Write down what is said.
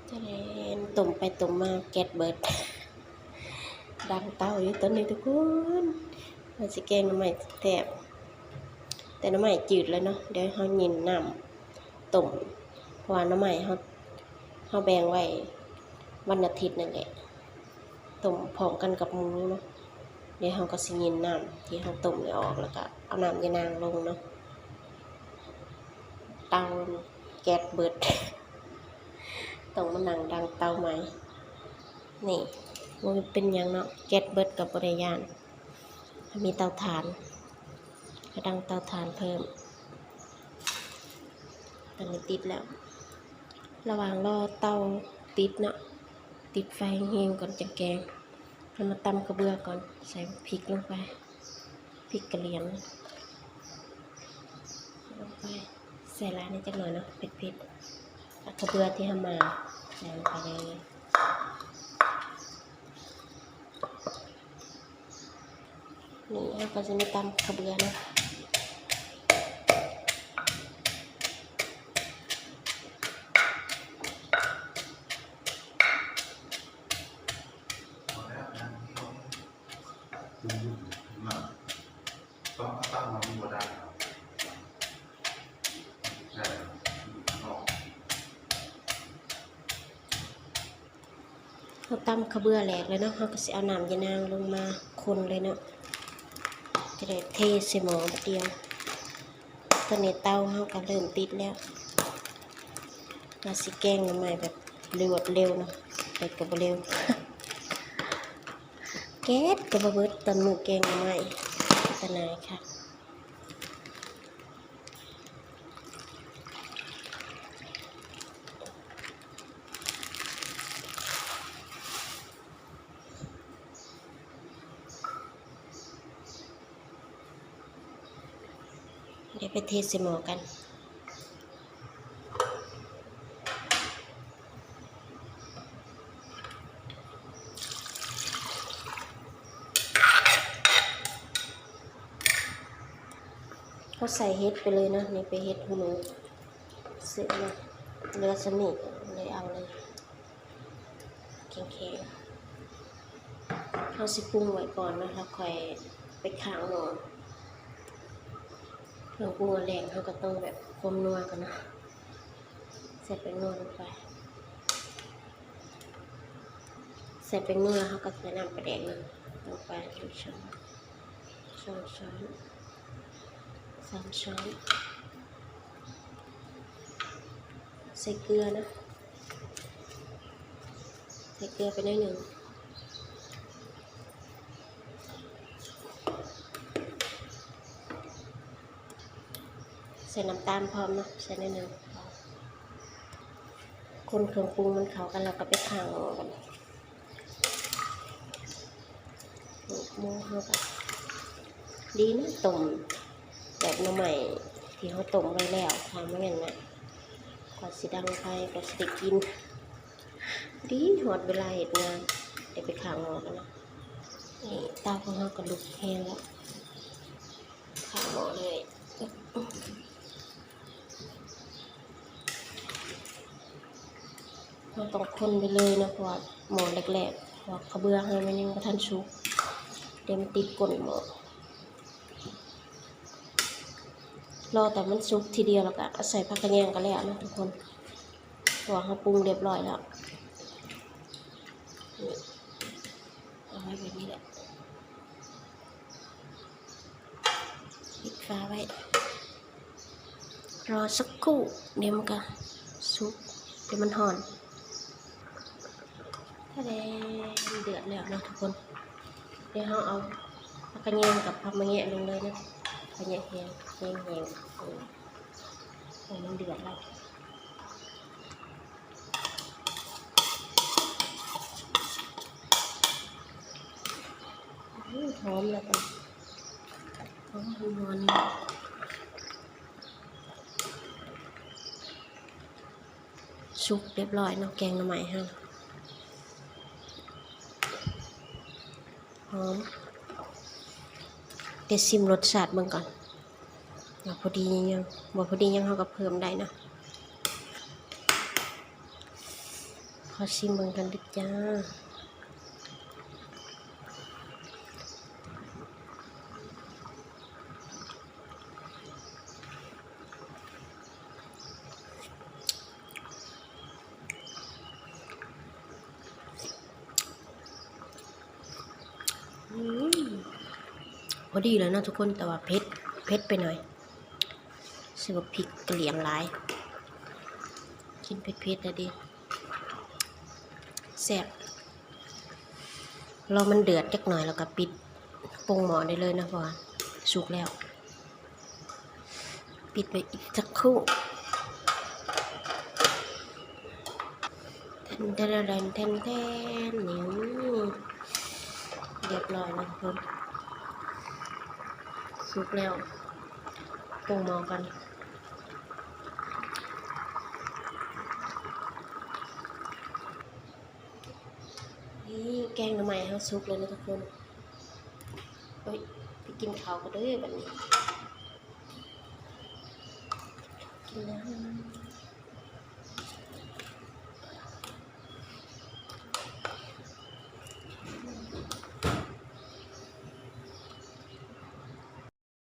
ຈະແລ່ນ ຕົ້ມໄປຕົ້ມມາແກັດເບິດ ດັງເຕົາຢູ່ຕອນນີ້ທຸກຄົນ. ວ່າຊິແກງໜໍ່ໄມ້ແຊບ ແຕ່ໜໍ່ໄມ້ຈືດແລ້ວເນາະ. ດຽວເຮົາຍິນນ້ຳຕົ້ມ ເພາະວ່າໜໍ່ໄມ້ເຮົາ ເຮົາແບ່ງໄວ້ວັນອາທິດນັ້ນແຫຼະ ຕົ້ມພ້ອມກັນກັບໝູເນາະ. ດຽວເຮົາກໍຊິຍິນນ້ຳທີ່ເຮົາຕົ້ມນີ້ອອກ ແລ້ວກໍເອົານ້ຳຍານາງລົງເນາະ. ເຕົາແກັດເບິດ ຕ້ອງມານັ່ງດັງເຕົາໃໝ່. ນີ້ ບໍ່ເປັນຫຍັງເນາະ ແກັດເບິດກໍບໍ່ໄດ້ຢ້ານ ມີເຕົາຖ່ານ ກໍດັງເຕົາຖ່ານເພີ່ມ. ຕອນນີ້ຕິດແລ້ວ ລະຫວ່າງລໍເຕົາຕິດເນາະ ຕິດໄຟແຮງໆກ່ອນຈັ່ງແກງ. ເຮົາມາຕຳຂະເບືອກ່ອນ ໃສ່ພິກລົງໄປ ພິກກະຫຼຽງລົງໄປ ໃສ່ຫຼາຍແດ່ຈັກໜ້ອຍເນາະ ເຜັດໆ. ເອົາຂະເບືອທີ່ເຮົາໝ່າງໃສ່ລົງໄປເລີຍ. ນີ້ເຮົາກໍຊິມາຕຳຂະເບືອເນາະ. ເຮົາຕຳຂະເບືອແຫຼກແລ້ວເນາະ ເຮົາກໍຊິເອົານ້ຳຢານາງລົງມາຄົນເລີຍເນາະ ຈະໄດ້ເທໃສ່ໝໍ້ບາດດຽວ. ຕອນນີ້ເຕົາເຮົາກໍເລີ່ມຕິດແລ້ວ ວ່າຊິແກງໜໍ່ໄມ້ແບບລວດເລັວເນາະ ແຕ່ກໍບໍ່ເລັວ ແກັດກໍບໍ່ເບິດ ຕອນມື້ແກງໜໍ່ໄມ້ ຕາໜ່າຍຄັກ. ດຽວໄປເທໃສ່ໝໍ້ກັນ. ເຮົາໃສ່ເຫັດໄປເລີຍເນາະ ນີ້ເປັນເຫັດຫູໜູ ຊື້ມາເຫຼືອສ່ຳນີ້ ເລີຍເອົາເລີຍ ແຂງໆ. ເຮົາຊິປຸງໄວ້ກ່ອນເນາະ ແລ້ວຄ່ອຍໄປຂ້າງໝໍ້ ເຄື່ອງປຸງອັນແລກເຮົາກໍຕ້ອງແບບຄວາມນົວກ່ອນເນາະ. ໃສ່ແປ້ງນົວລົງໄປ ໃສ່ແປ້ງນົວ ເຮົາກໍໃສ່ນ້ຳປາແດກເນາະ ລົງໄປໜຶ່ງຊ້ອນ ສອງຊ້ອນ ສາມຊ້ອນ. ໃສ່ເກືອເນາະ ໃສ່ເກືອໄປໜ້ອຍໜຶ່ງ. ນ້ຳຕານພ້ອມເນາະ ໃສ່ໜ້ອຍໜຶ່ງ. ຄົນເຄື່ອງປຸງມັນເຂົ້າກັນແລ້ວກໍໄປຂ້າງໝໍ້ກັນ. ໝູເຮົາກໍດີນະ ຕົ້ມແບບໜໍ່ໄມ້ທີ່ເຮົາຕົ້ມໄວ້ແລ້ວ ຖ້າບໍ່ແມ່ນນະ ກວ່າຊິດັງໄຟ ກວ່າຊິໄດ້ກິນ. ພໍດີຮອດເວລາເຮັດງານ ໄດ້ໄປຂ້າງໝໍ້ກັນເນາະ. ນີ້ເຕົາຂອງເຮົາກໍລຸກແຮງແລ້ວ ຂ້າງໝໍ້ເລີຍ. ເຮົາຕ້ອງຄົນໄປເລີຍເນາະ ເພາະວ່າໝໍ້ແລກໆ ເພາະວ່າເຂົ້າເບືອເຮົາມັນຍັງບໍ່ທັນສຸກ ດຽວມັນຕິດກົ້ນໝໍ້. ລໍແຕ່ມັນສຸກທີດຽວ ແລ້ວກໍເອົາໃສ່ຜັກຂະແຍງກໍແລ້ວເນາະທຸກຄົນ ເພາະວ່າເຮົາປຸງຮຽບຮ້ອຍແລ້ວ. ນີ້ ເອົາໄວ້ແບບນີ້ແຫຼະ ປິດຝາໄວ້ ລໍສັກຄູ່ ດຽວມັນກໍສຸກ ດຽວມັນຮ້ອນ. ທະແດງ ເດືອດແລ້ວເນາະທຸກຄົນ. ດຽວເຮົາເອົາຜັກຂະແຍງກັບຜັກມະແງະລົງເລີຍເນາະ. ຂະແຍງແຫ້ງ ແຍງແຫ້ງ ເອີ ໃຫ້ມັນເດືອດແລ້ວ. ຫອມແລ້ວກໍ ຫອມ ຫອມ. ສຸກຮຽບຮ້ອຍເນາະ ແກງໜໍ່ໄມ້ເຮົາ ຫອມ. ດຽວຊິມລົດຊາດເບິ່ງກ່ອນ ວ່າພໍດີຍັງ ບໍ່ພໍດີຍັງ ເຮົາກໍເພີ່ມໄດ້ເນາະ. ຂໍຊິມເບິ່ງກ່ອນເດີ້ຈ້າ. ອືມ ພໍດີແລ້ວເນາະທຸກຄົນ ແຕ່ວ່າເຜັດ ເຜັດໄປໜ້ອຍ. ໃສ່ບັກພິກກະຫຼຽງຫຼາຍ ກິນເຜັດໆ ແລ້ວດີ ແຊບ. ລໍມັນເດືອດຈັກໜ້ອຍ ແລ້ວກໍປິດ ປົງໝໍ້ໄດ້ເລີຍເນາະ ເພາະວ່າສຸກແລ້ວ. ປິດໄວ້ອີກສັກຄູ່. ແທນ ແທນ ແທນ ແທນ ນີ້ ຮຽບຮ້ອຍແລ້ວທຸກຄົນ ສຸກແລ້ວ. ປົງໝໍ້ກ່ອນ. ນີ້ແກງໜໍ່ໄມ້ເຮົາສຸກແລ້ວເນາະທຸກຄົນ. ໂອ້ຍ ໄປກິນເຂົ້າກັນເດີ້ບັດນີ້ ກິນແລ້ວ.